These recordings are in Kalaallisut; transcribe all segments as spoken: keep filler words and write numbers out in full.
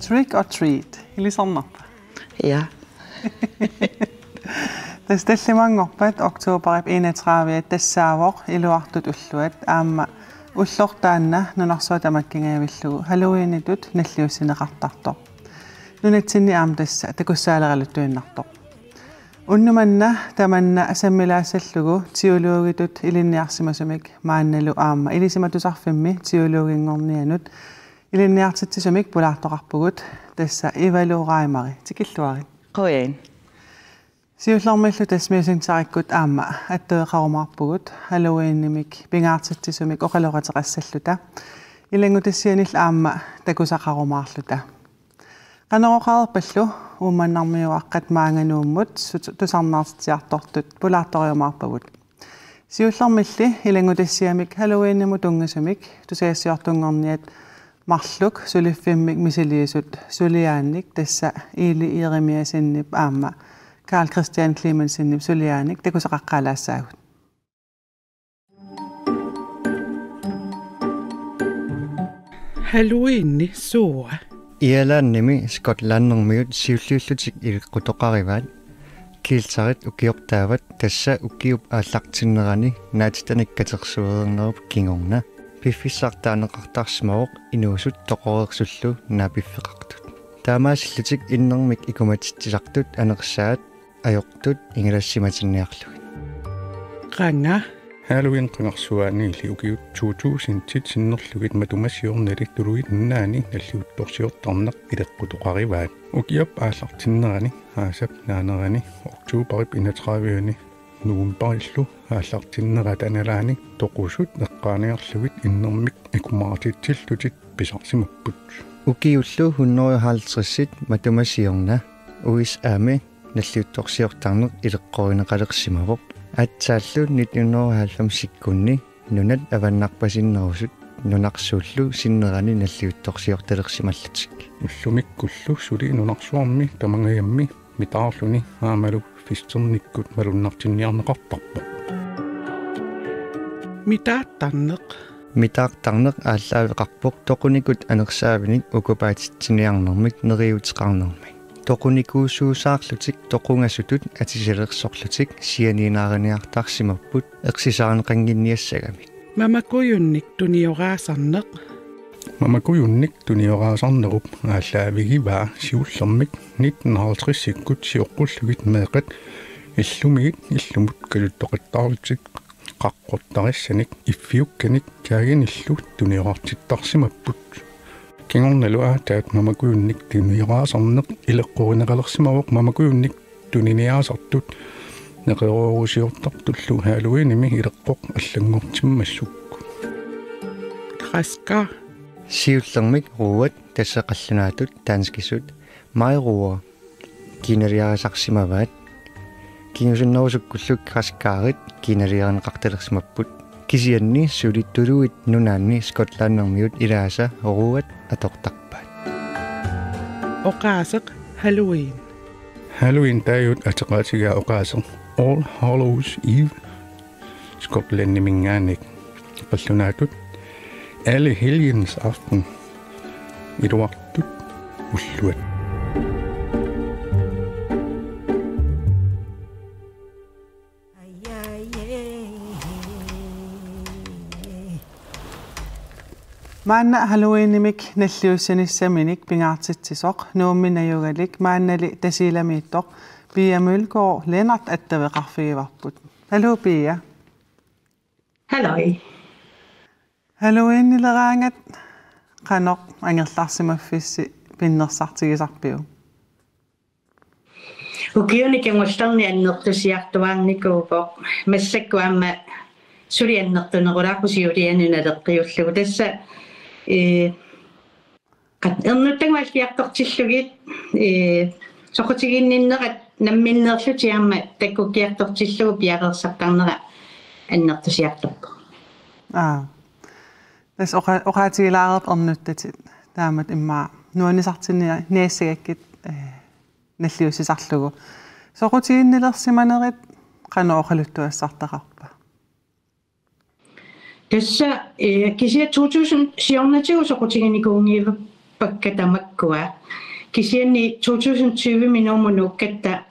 Trick or treat. Ilisarnarpa? Ja. Tassa tallimanngorpat oktoberip enogtredive tassaavoq iluartut ulluat aamma ullortaanna nunarsuaq tamakkingajavillugu Halloweenitut nalliussineqartartoq. Nunatsinni aamma tassa takussaaleraluttuinnartoq. Unnuk manna tamanna sammilaassallugu teologitut ilinniarsimasumik maannalu aamma Ilisimatusarfimmi teologinngornianut ilinniartitsisumik pulaartoqarpugut, tassa Ivalu Reimeri, tikilluarit. Qujan. Siullermillu tassa Musingtarikkut aamma attaveqarumaarpugut Halloweenimik pingaartitsisumik oqaloqateqassalluta. Ilanngutassianillu aamma takusaqarumaarluta. Qanoq oqareerpallu Uummannarmiuaqqat maanga Nuummut sut-, tusarnaartitsiartortut pulaartoriumaarpagut. Siullermilli ilanngutassiamik Halloweenimut tunngasumik tusagassiortunngorniat marluk suliffimmik misiliisut suliaannik, tassa Eli Jeremiassenip aamma Carl Christian Clemmensenip suliaannik takusaqaqqaalaassaagut. Halloweeni suua? Irlandimi Skotlandimiut siulliullutik ileqqutoqarivaat. Kelterit ukiortaavat, tassa ukiup aallartinnerani naatitanik katersuereernerup kingorna piffissaq taaneqartarsimavoq inuusut toqoreersullu naapiffeqartut. Taamaasillutik innermik ikumatitsisartut anersaat ajortut ingilassimatinniarlugit. Qanga. Halloween qangarsuaaniilli ukiut to tusindit sinnerlugit matuma siornali Tuluit Nunaanni nalliuttorsiortarneq ileqqutoqarivaat. Ukiup aallartinnerani aasap naanerani oktoberip enogtredive-ani novemberillu aallartinnerata nalaani toqusut eqqaaniarlugit innermik ikumaatitsillutik pisarsimapput. Ukiullu hundrede og halvtreds matuma siorna U S A-mi nalliuttorsiortarneq ileqqorineqalersimavoq. Aatsaallu nitten hundrede og halvfems-ikkunni nunat avannarpasinnerusut nunarsuullu sinnerani nalliuttorsiortalersimallutik. Ullumikkullu suli nunarsuarmi tamangajammi mitaarluni aammalu festernikkut malunnartinniarneqartarpoq. Mitaartarneq. Mitaartarneq aallaaveqarpoq toqunikut anersaavinik ukupaatitsiniarnermik neriuuteqarnermi. Toqunikuusuusaarlutik toqungasutut atisalersorlutik sianiinaariniartarsimapput ersisaarneqannginniassagamik. Mamakujunnik tunioraasarneq. Mamakujunnik tunioraasarnerup aallaavigivaa siullermik nitten halvtreds-ikkut sioqqullugit meeqqat illumigit illumut kaluttoqattaarlutik qaqqortarissanik iffiukkanik kaaginillu tuniorartittarsimapput. Kingornalu aatsaat mamakujunnik tunioraasarneq ileqqorineqalersimavoq mamakujunnik tuniniaasartut neqeroorusiortartullu Halloweenimi ileqqoq allanngortimmassuk. Græskar. Siullermik ruuat, tassa qallunaatut danskisut majruer, kiinaliarisarsimavaat. Kingusinnerusukkullu græskarit kiinaliarineqartalersimapput. Kisianni suli Tuluit Nunaanni Skotlandimiut ilaasa ruuat atortarpaat. Oqaaseq Halloween. Halloween taaguut ateqatigaa oqaaseq All Hallows Eve Skotlandiminngaanniit. Qallunaatut Allehelgensaften. Iluartut ulluat. Maanna Halloweenimik nalliussinissaminik pingaartitsisoq Nuummi najugalik maannali Tasiilamiittoq Pia Mølgaard Lennert attaveqarfigivarput. Hallo, Pia. Halløj. Halloweenileraangat qanoq angerlarsimaffissi pinnersartigisarpiuk? Ukiuni kingullerni annertusiartuaarnikuuvoq, massakkut aamma suli annertunerulaarpoq siuliani naleqqiullugu. Tassa, ee, qat-, ernuttagut alliartortillugit, ee, soqutiginninnerat namminneerlutik aamma takkukkiartortillugu piareersartarnera annertusiartorpoq. Aa. Tassa oqa-, oqaatigilaareerput ernuttatit taamatut immaqa nuannisartinniassagakkit, eh, nalliussisarlugu. Soqutiginnilersimanerit qanoq oqaluttuassartaqarpa? Tassa, eh, kisianni to tusind siornatigut soqutiginikuunngivappakka tamakkua. Kisianni to tusind tyve-mi Nuummut nuukkatta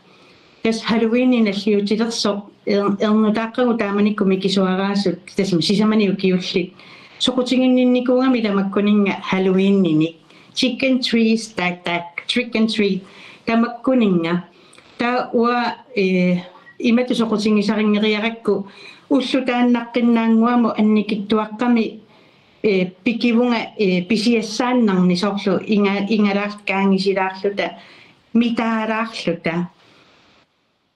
tassa Halloween nalliutilersoq er-, ernutaaqqagut taamanikkut mikisuaraasut, tassa sisamani ukiullit. Soqutiginninnikuugami tamakkuninnga Halloweenini. Chicken tree, stack, stack, trick and treat. Tamakkuninnga. Taava uanga, eh, imatut soqutigisarinngereerakku ulloq taannaqqinnaannguamut annikitsuaqqami, eh, pikivunga, eh, pisiassaannarni soorlu inga-, ingalaarkaangisilaarluta, mitaalaarluta.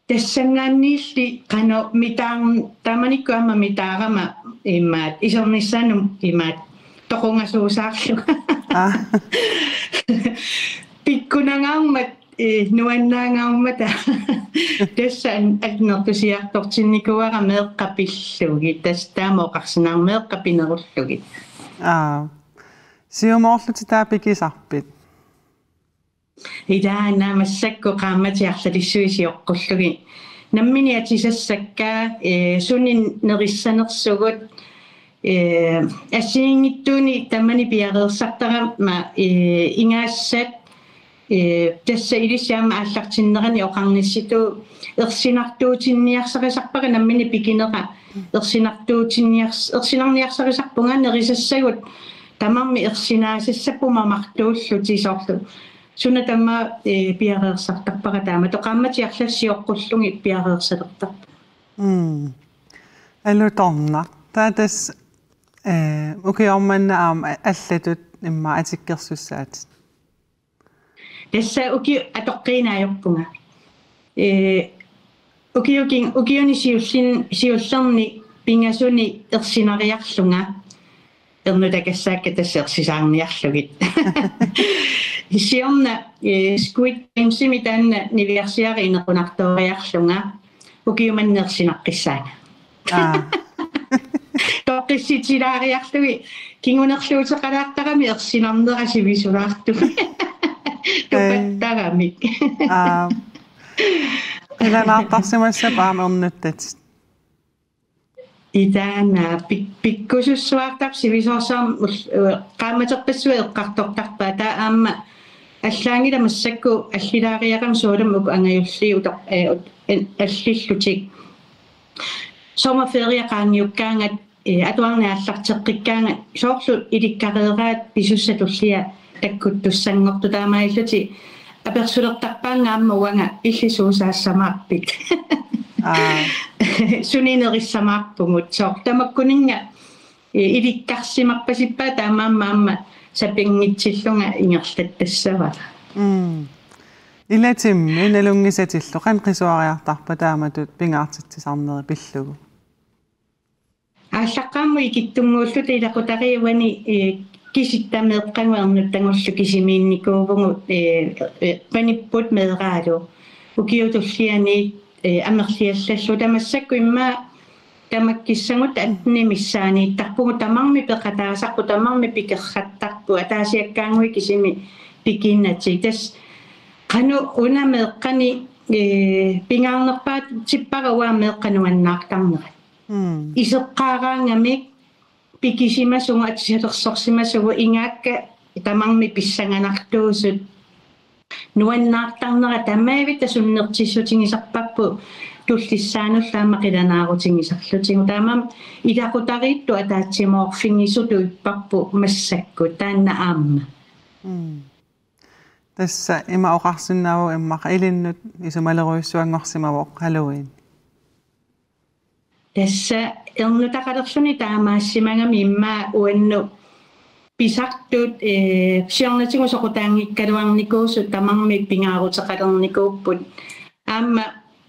Tassanngaanniilli qanoq mitaarn-, taamanikkut aamma mitaarama imaat isernissaanut imaat toqungasuusaarlugu. Aa. Pikkunangaarmat, eh, nuannaangaarmata. Tassa an-, annertusiartortinnikuuara meeqqat pillugit. Tassa taama oqarsinnaavara meeqqat pinerullugit. Aa. Siumoorlutit taava pikisarpit? Ilaana massakkut qaammatit arlalissuit sioqqullugit. Nammineq atisassakka, eh, sunik nerissanersugut, eh, assigiinngitsuunik tamani piareersartarama, eh, ingaassat, eh, tassa ilissi aamma aallartinnerani oqarnissitut ersinartuutinniarsarisarpara nammineq pikinera ersinartuutinniars-, ersinarniarsarisarpunga nerisassagut tamarmik ersinaasassappat mamartuullutik soorlu. Suna tamaat, eh, piareersartarpara taamatut qaammatit arlallit sioqqullugit piareersalertarput. Mm. Alutornaq. Taava tassa, eh, ukioq manna aamma allatut immaqa atikkersussaatit. Tassa uki-, atoqqiinnaq ajorpunga. Eh, ukiukin-, ukiuni siullin-, siullerni pingasuni ersinariarlunga. Ernutakassaakka tassa ersisaarniarlugit. Siorna, eh, Squid Gamesimi taanna niviarsiaraq inequnartooriarlunga ukiumanna ersinaqqissaanga. Aa. Toqqissitsilaariarlugit kingunerluuteqalaartarami ersinarnera sivisulaartumik. Ee. Tupattaramik. Aa. Qilanaartarsimassapput aamma ernuttatit. Ilaana pik-, pikkusussuartarpoq sivisoorsarami ul-, eh, qaammaterpassuit eqqartortarpaat taava aamma allaanngilaq massakkut allilaariarama soorlumi uku angajulliit utoq-, eh, ut-, en-, allillutik. Sommerferie qaangiukkaangat, eh, atuarneq aallarteqqikkaangat soorlu ilikkareeraat pisussat tulliat takkuttussanngortut taamaalillutik apersulertarpaannga aamma uanga illit suusaassamaarpit. Aa. Sunik nerissamaarpugut. Soorlu tamakkuninnga, eh, ilikkarsimarpasippaat taamaammat aamma sapinngitsiillunga ingerlattassavara. Mm. Ilatimmi nalunngisatillu qanoq qisuariartarpa taamatut pingaartitsisarneri pillugu? Aallaqqaammut ikittunnguulluta ilaqutariit uani, eh, kisitta meeqqagut ernuttagullu kisimiinnikuuvugut, eh, eh, panipput meeraalu. Ukiut tullianni, eh, amerliallalluta taava massakkut immaqa tamakkissagutta attenit missaaniittarpugut tamarmik peqataasarput tamarmik pikerrattarput ataasiakkaannguit kisimik pikinnatik. Tassa qanoq una meeqqani, eh, pingaarnerpaatippara uanga meeqqat nuannaartarnerat. Mm. Iseqqaaraangamik pikisimasugut atisalersorsimasugut igaakka tamarmik pissanganartuusut nuannaartarnerat tamatta sunnertissutigisarparput tullissaanullu aamma qilanaarutigisarlutigu. Taamaammat ilaqutariittut ataatsimoorfigisutut ipparput massakkut taanna aamma. Mm. Tassa ima oqarsinnaavoq immaqa ilinnut isumalerujussuanngorsimavoq Halloween. Tassa ernutaqalerluni taamaassimagami immaqa uannut pisartut, eh, siornatigut soqutaanngikkaluarnikuusut tamarmik pingaaruteqalernikuupput. Aamma,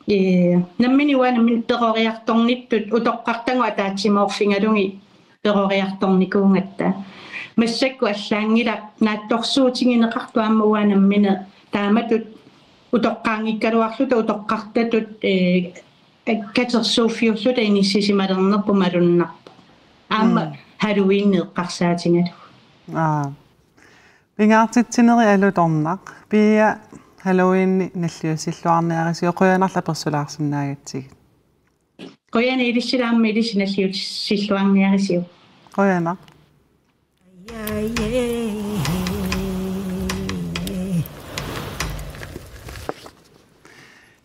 eh, nammineq uanga nammineq peroriartornittut utoqqartagut ataatsimoorfigalugit peroriartornikuugatta. Massakkut allaanngilaq naatsorsuutigineqartoq aamma uanga nammineq taamatut utoqqaanngikkaluarluta utoqqartatut, eh, katersuuffiulluta inissisimalernerput malunnarpoq. Aamma mm. Halloween eqqarsaatigalugu. Aa. Pingaartitsinerit alutornaq. Pia, Halloween nalliussilluarniarisiuk, qujanarlu apersulaarsinnaagatsigit. Qujanaq, ilissi aamma ilissi nalliussilluarniarisiuk. Qujanaq.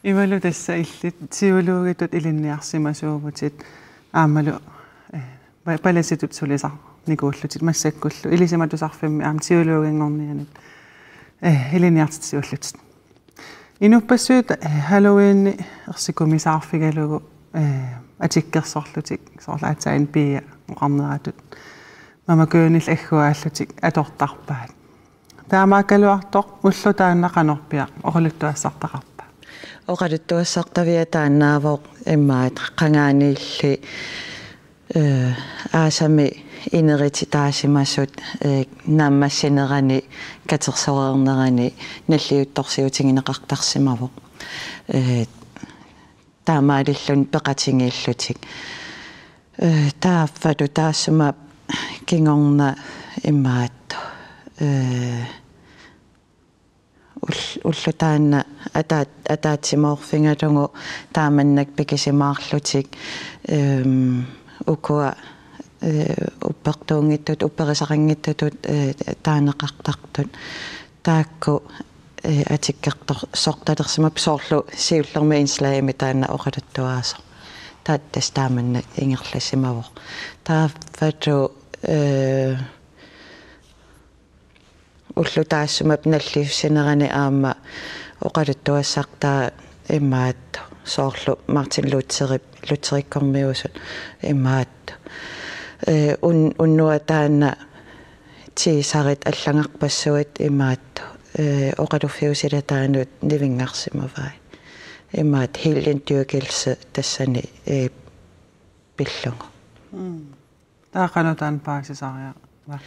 Imalu tassa illit siulugitut ilinniarsimasuuvutit aammalu, eh, pa-, palasitut sulisarnikuullutit massakkullu Ilisimatusarfimmi aamma siuluginngornianit, eh, ilinniartitsisuullutit. Inuppassuit, eh, Halloween ersikumisaarfigalugu, eh, atikkersorlutik soorlu aatsaat Pia oqarneratut mamakujunillu agguaallutik atortarpaat. Taamaakkaluartoq ulloq taanna qanorpiaq oqaluttuassartaqarpa? Oqaluttuassartaviat taannaavoq immaqa qangaaniilli, eh, aasami inerititaasimasut, eh, naammassinerani, katersoreernerani nalliuttorsiutigineqartarsimavoq. Eh, taamaalilluni peqatigiillutik. Eh, taaffalu taassuma kingorna imaattoq. Eh, ul-, ulloq taanna ataat-, ataatsimoorfigalugu taamannak pikisimaarlutik, ehm, ukua, eh, uppertuunngitsut, upperisaqanngitsutut, eh, taaneqartartut. Taakku, eh, atikkertor-, sortalersimapput soorlu siullermik indslagimi taanna oqaluttuaasoq. Taava tassa taamannak ingerlasimavoq. Taaffalu, eh, ulloq taassuma nalliussinerani aamma oqaluttuassartaa imaattoq soorlu Martin Lutherip, Lutherikkormiusut imaattoq. Eh, un-, unnuaq taanna Caesarit allagarpassuit imaattoq, eh, oqaluffiup silataanut nivinngarsimavai. Imaattoq heldendyrkelse tassani, eh, pillugu. Mm. Taava qanoq taanna paasisariaqarpa?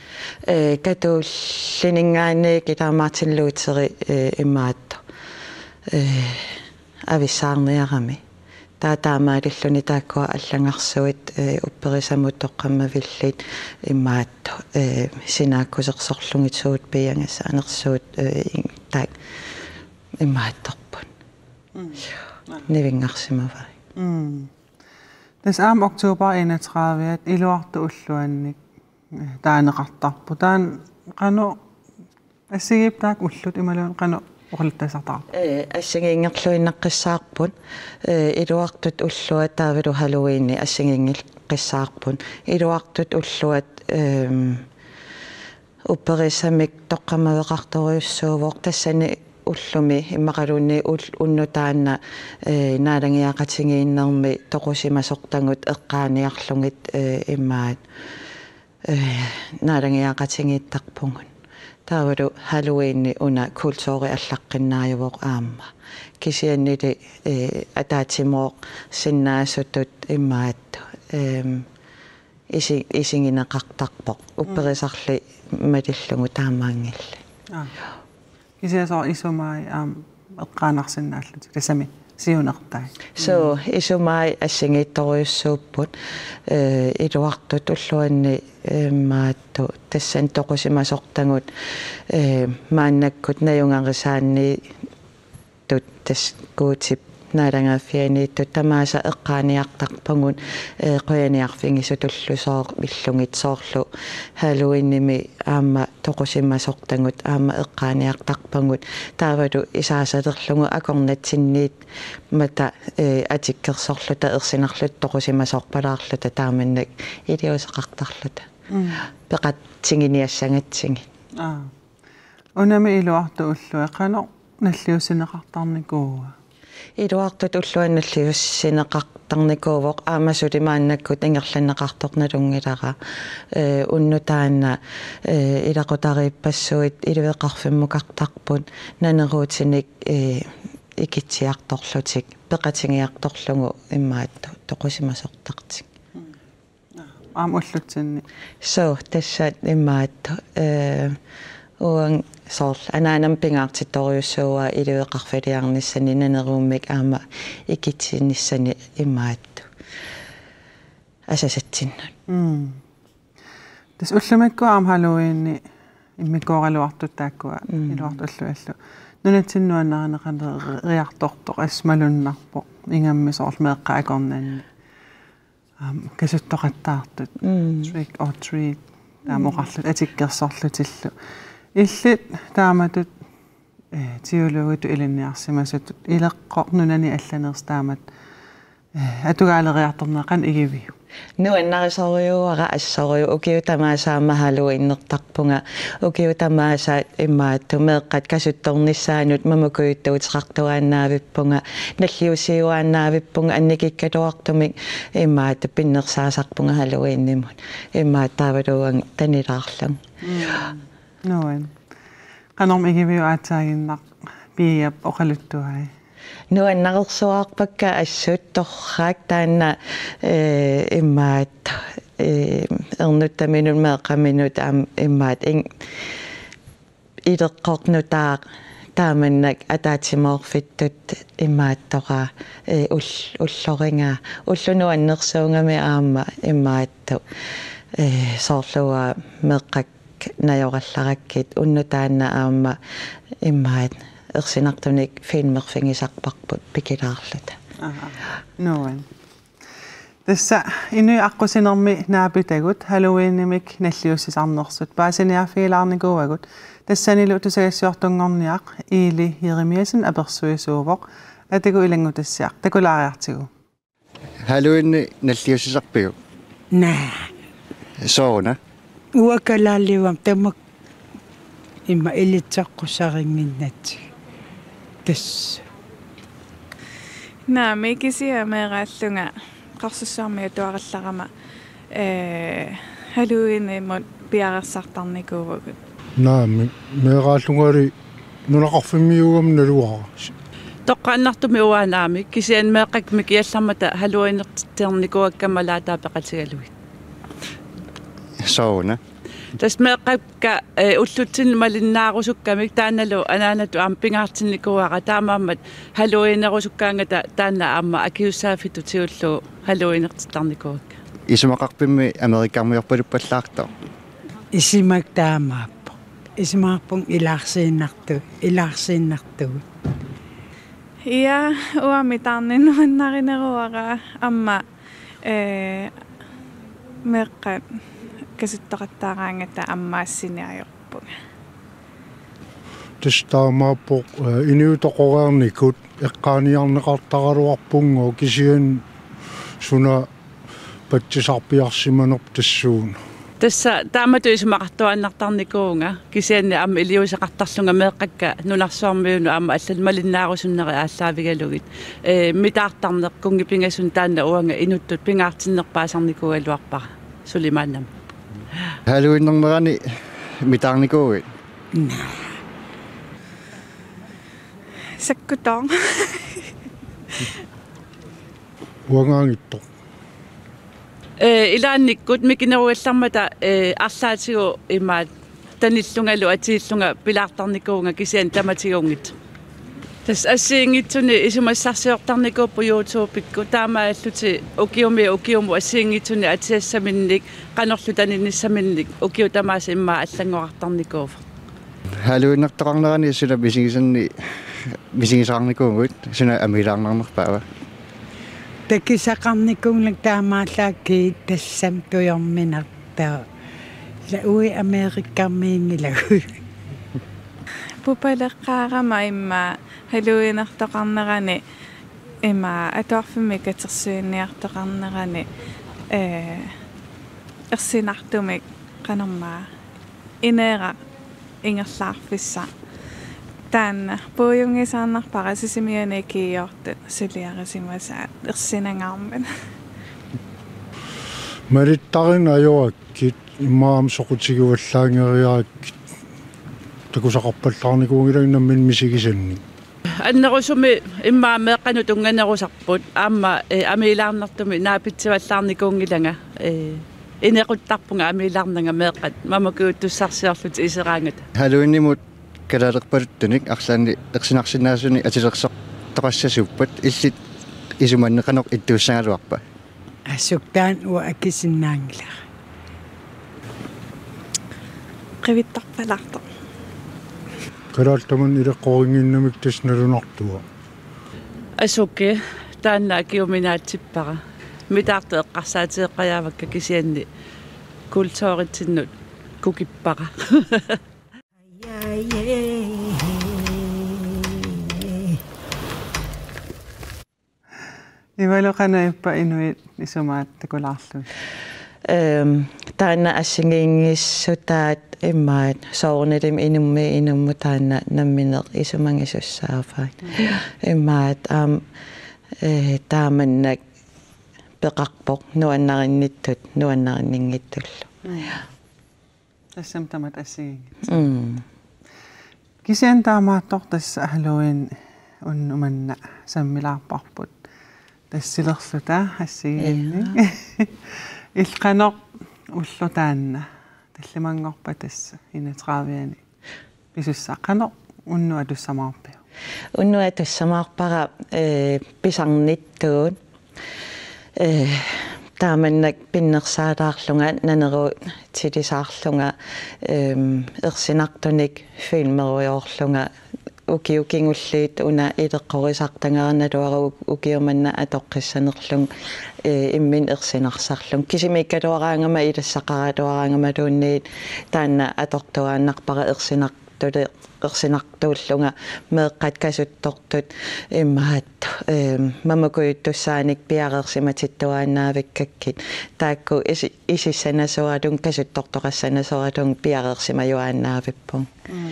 Eh, katollikkuninngaanniit ilaa Martin Lutheri, eh, imaattoq, eh, avissaarniarami. Taava taamaalilluni taakkua allagarsuit, eh, upperisamut toqqammavillit imaattoq, eh, sinaakkusersorlugit suut piiagassaanersut, eh, taakku imaattorput. Mm. Nivinngarsimavai. Mm. Tassa aamma oktober enogtredive-at iluartut ulluannik, eh, taaneqartarpoq. Taanna qanoq assigiipput taakku ullut imaluunniit qanoq oqaluttuassartaqarpa? Eh, assigiinngilluinnaqqissaarput. Eh, iluartut ulluat taavalu Halloween assigiinngilluinnaqqissaarput. Iluartut ulluat, ehm, upperisamik toqqammaveqartorujussuuvoq tassani ullumi immaqaluunniit ul-, unnuaq taanna, eh, naalagiaqatigiinnermi toqusimasortagut eqqaaniarlugit, eh, imaattoq, eh, naalagiaqatigiittarpugut. Taavalu Halloween una kulturi allaqqinnaajuvoq aamma. Kisiannili, eh, ataatsimooq sinnaasutut imaattoq, ehm, isi-, isigineqartarpoq. Mm. Upperisarli malillugu taamaanngillat. Aa. Kisianni soorlu isumai aamma eqqaanarsinnaallutik. Tassami siunertai. So, mm, isumai assigiittorujussuupput, eh, iluartut ulluanni, eh, imaattoq tassani toqusimasortagut, eh, maannakkut najugarisaanni tut tassa Guutip naalagaaffianiittut tamaasa eqqaaniartarpagut, eh, qujaniarfigisutullu soorlugillugit soorlu Halloweenimi aamma toqusimasortagut aamma eqqaaniartarpagut taavalu isaasalerlugu akornatsinniit mata, eh, atikkersorluta ersinarluta toqusimasorpalaarluta taamannak iliuuseqartarluta. Mm. Peqatsiginiassagatsigit. Aa. Unami iluartut ulluat qanoq nalliussineqartarnikuua? Iluartut ulluat nalliussineqartarnikuuvoq aamma suli maannakkut ingerlanneqartoq nalunngilara. Eh, unnuaq taanna, eh, ilaqutariippassuit iliveqarfimmukartarput naneruutinik, eh, ikitsiartorlutik peqatigiartorlugu imaattoq toqusimasortartik. Mm. Aamma ullutsinni. So, tassa imaattoq, eh, uanga soorlu anaanama pingaartittorujussuuara iliveqarfiliarnissani naneruummik aamma ikitsinissani imaattoq asasatsinnut. Mm. Tassa ullumikkut aamma Halloweeni immikkooraluartut taakkua Mm. iluartut ulluillu. Nunatsinni nuannarineqaleriartortoq assut malunnarpoq. Ingammik soorlu meeqqat akornanni. Aamma kasuttoqattaartut. Mm. Trick or treat. Taama Mm. oqarlutik atikkersorlutillu. Illit taamatut, eh, tigulluugutut ilinniarsimasutut ileqqoq nunani allanersut taamatut, eh, atugaaleriartornerat qanoq igiviuk? Nuannarisorujuara assorujuk ukiut tamaasa aamma Halloweenertarpunga ukiut tamaasa imaattoq meeqqat kasuttornissaannut mamakujuttuuteqartuaannavippunga nalliussiuaannavippunga annikikkaluartumik imaattoq pinnersaasarpunga Halloweenimut imaattoq taavalu uanga tanilaarlunga. Mm. Nuan. Qanormi igiviuk aatsaaginnaq Piiap oqaluttuai? Nuannareersuarpakka assut torrak taanna, eh, imaattoq, eh, ernuttaminut meeqqaminut aamma imaattoq ing-, ileqqoq nutaaq taamannak ataatsimoorfittut imaattoq, eh, ull-, ullorigaa. Ulloq nuannersuugami aamma imaattoq, eh, soorlu uanga meeqqakka najorallarakkit unnuk taanna aamma imaattoq ersinartunik filmerfigisarparput pikilaarluta. Aha. Nuan. Tassa inuit aqqusinermi naapitagut Halloweenimik nalliussisarnersut paasiniaaffigilaarnikuuagut. Tassanilu tusagassiortunngorniaq Iili Jeremiassen apersuisuuvoq. Atagu ilanngutassiaq, takulaariartigu. Halloweeni nalliussisarpiuk? Naa. Sooruna? Uanga kalaaliuama tamakku ima ilitsoqqussarinnginnatsigit. Tassa. Naamik, kisianni meeraallunga Qorsussuarmi atuarallarama, eh, Halloweenimut piareersartarnikuuvugut. Naamik, meeraallungali nunaqarfimmiuugama naluara. Toqqaannartumik uanga naamik, kisianni meeqqakka mikigallarmata Halloweenertittarnikuuakka malaataat peqatigalugit. Sooruna? Tassa meeqqakka, eh, ullutsinni malinnaarusukkamik taannalu anaanatut aamma pingaartinnikuuara, taamaammat Halloweenerusukkaangata taanna aamma akisussaaffittut siulliit Halloweenertittarnikuuakka. Isumaqarpimmi Amerikammiorpaluppallaartoq? Isumak taamaappoq. Isumaqarpunga ilaarsiinnartu-, ilaarsiinnartugut. Ja, uanga mitaarneq nuannarineruara aamma, eh, meeqqat kasuttoqattaaraangata ammaassiniarpunga. Tassa taamaappoq, eh, inuit toqoreernikut eqqaaniarneqartaraluarpunngooq, kisianni suna patsisarpiarsimanerpoq tassuuna. Tassa taamatut isumaqartuaannartarnikuuvunga, kisianni aamma iliuuseqartarlunga meeqqakka nunarsuarmiunut aamma allanut malinnaarusunnerit aallaavigalugit. Eh, mitaartarneq kunngipingasunut taanna uanga inuttut pingaartinnerpaasarnikuugaluarpara suli maannamut. Halloweenernerani mitaarnikuuit? Naa. Sakkutooq. Uangaanngitsoq. Eh, ilaannikkut mikinerugallarmata, eh, arlaatigut imaattoq tanillungalu atiillunga pilaartarnikuuvunga, kisianni tamatigunngitsoq. Tassa assigiinngitsuni isumassarsiortarnikuupput YouTube-ikkut, taamaallutik ukiumiit ukiumut assigiinngitsuni atisassaminnik qanorlu taninissaminnik ukiut tamaasa immaqa allanngorartarnikuuvoq. Halloweenertoqarnerani suna misigisannik misigisaqarnikuuvugut, suna amiilaarnarnerpaava? Takusaqarnikuunngilanga, taamaallaat kiisa tassami tujorminartoq. Ila uagut Amerikammiinngilagut. Pupaleqqaarama immaqa Halloweenertoqarnerani immaqa atuarfimmi katersuiniartoqarnerani, eh, ersinartumik qanormaa ineeraq ingerlaarfissaq. Taanna puiunngisaannarpara Sisimiuni ikiortut suliarisimasaat ersinangaarmat. Malittarineq ajorakkit, immaqa aamma soqutigivallaanngeriarakkit, takusaqarpallaarnikuunngilanga nammineq misigisannik. Annerusumik immaqa meeqqanut tunnganerusarput aamma, eh, amiilaarnartumik naapitsivallaarnikuunngilanga, eh, inequttarpunga amiilaarnanga meeqqat mamakujuttussarsiorlutik iseraangata. Halloweenimut kalaalerpaluttunik arlaannik ersinarsinnaasunik atulersortoqassasuuppat, illit isumanni qanoq ittuussagaluarpa? Assut taanna uanga akisinnaanngilara. Qivittarpalaartoq. Kalaallit Tamanna ileqqorinnginnamik tassa nalunartua. Asuki taanna akiuminaatsippara. Mitaartoq eqqarsaatigeqqajaavakka kisianni kulturitsinnut kukippara. Ivalu, qanoq ippa inuit isumaat takulaarlugit? Ehm, taanna assigiinngissutaat imaat soorunalimi inummiit inummut taanna nammineq isumagisussaavaat. Imaat aamma, eh, taamannak peqarpoq nuannarinnittut nuannarinninngitsullu. Mm. Tassami tamatta assigiinngitsut. Mm. Kisianni taamaattoq tassa Halloween unnuk manna sammilaarparput. Tassilerluta assigiinnik. Ja. Illit qanoq ulloq taanna? Tallimanngorpat tassa enogtredive-ani pisussaq. Qanoq unnuk atussamaarpiuk? Unnuk atussamaarpara, eh, pisarnittut. Eh, taamannak pinnersaalaarlunga, naneruutilisaarlunga, ehm, ersinartunik filmerujoorlunga, ukiut kingulliit una ileqqorisartagara naluara u-, ukiut manna atoqqissanerlunga, eh, imminut ersinarsarlunga. Kisimiikkaluaraangama ilassaqaraluaraangamaluunniit taanna atortuaannarpara ersinartuli-, ersinartuullunga meeqqat kasuttortut imaattoq, ehm, mamakujuttussaanik piareersimatittuaannavikkakkit. Taakku isi-, isissanasuarlunga kasuttortoqassanasorlunga piareersimajuaannavippunga. Mm.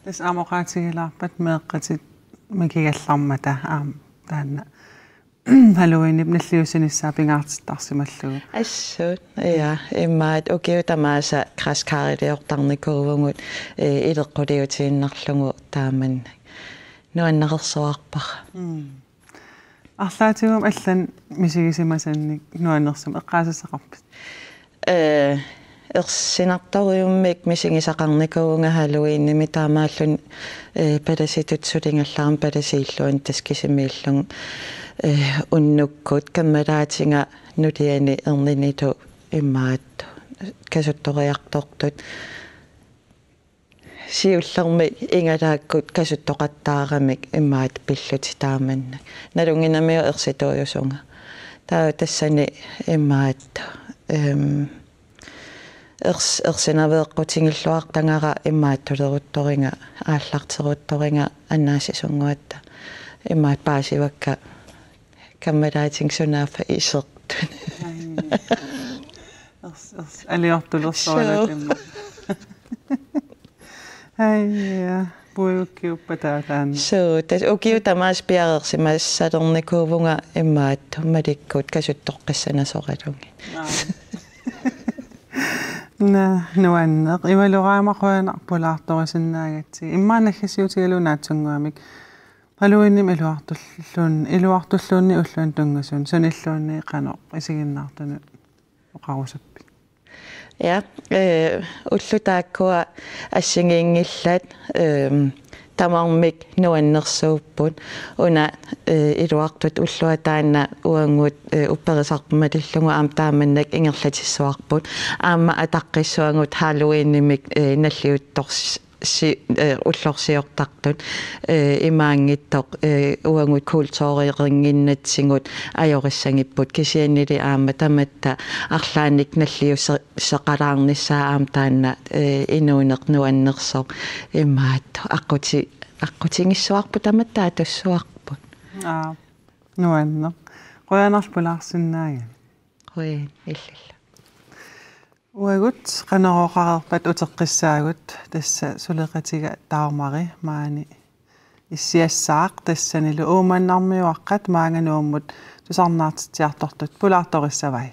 Tassa aamma oqaatigilaarpat meeqqatit mikigallarmata aamma taanna Halloweenip nalliussinissaa pingaartittarsimallugu. Assut, ja, imaat ukiut tamaasa græskariliortarnikuuvugut, eh, ileqquliutiinnarlugu taamannak. Nuannareersuarpara. Mm. Arlaatigummi allanik misigisimasannik nuannersumik eqqaasassaqarpit? Eh, ersinartorujummik misigisaqarnikuuvunga Halloweenimi taamaalilluni, eh, palasitut suligallarama palasiilluanni tassa kisimiillunga, eh, unnukkut kammalaatiga nuliani erninilu imaattoq kasuttoriartortut. Siullermik igalaakkut kasuttoqattaaramik imaattoq pillutik taamannak. Nalunnginnamiuk ersituujusunga. Taava tassani imaattoq, ehm, ers-, ersinaveeqqutigilluartagara imaattoq tuleruttoringa, aallarteruttoringa annaasisunnguatta. Imaattoq paasivakka kammalaatiga sunaaffa isertut. Ai. Ers-, ers-, aliortulersoralutimmi. Ai, ja. Puigukkiuppat taava taanna. Suu, tassa ukiut tamaasa piareersimassalernikuuvunga imaattoq malikkut kasuttoqqissanasoralugit. Naa. Naa, nuanneq. Ivalu, aamma qujanaq pulaartorisinnaagatsigit. Immaqa naggasiutigalugu naatsunnguamik Halloweenimi iluartulluun-, iluartulluunniit ulluni tunngasuuni, sunilluunniit qanoq isiginnaartunut oqarusuppit? Ja, eh, ullut taakkua assigiinngillat, ehm, tamarmik nuannersuupput. Una, eh, iluartut ullua taanna uagut, eh, upperisarput malillugu aamma taamannak ingerlatissuarput. Aamma ataqqissuagut Halloweenimik, eh, nalliuttors-, si-, eh, ullorsiortartut, eh, imaanngitsoq, eh, uagut kulturinnginnatsigut ajorissagipput, kisiannili aamma tamatta arlaannik nalliusse-, seqalaarnissaa aamma taanna, eh, inuuneq nuannersoq imaattoq aqquti-, aqqutigissuarput tamatta atussuarput. Aa, nuanneq. Qujanarlu pulaarsinnaagamik. Qujan illillu. Uagut Qanorooqareerpat uteqqissaagut, tassa suleqatiga Dagmari maani issiassaaq, tassanilu Uummannarmiuaqqat maanga Nuummut tusarnaartitsiartortut pulaartorissavai.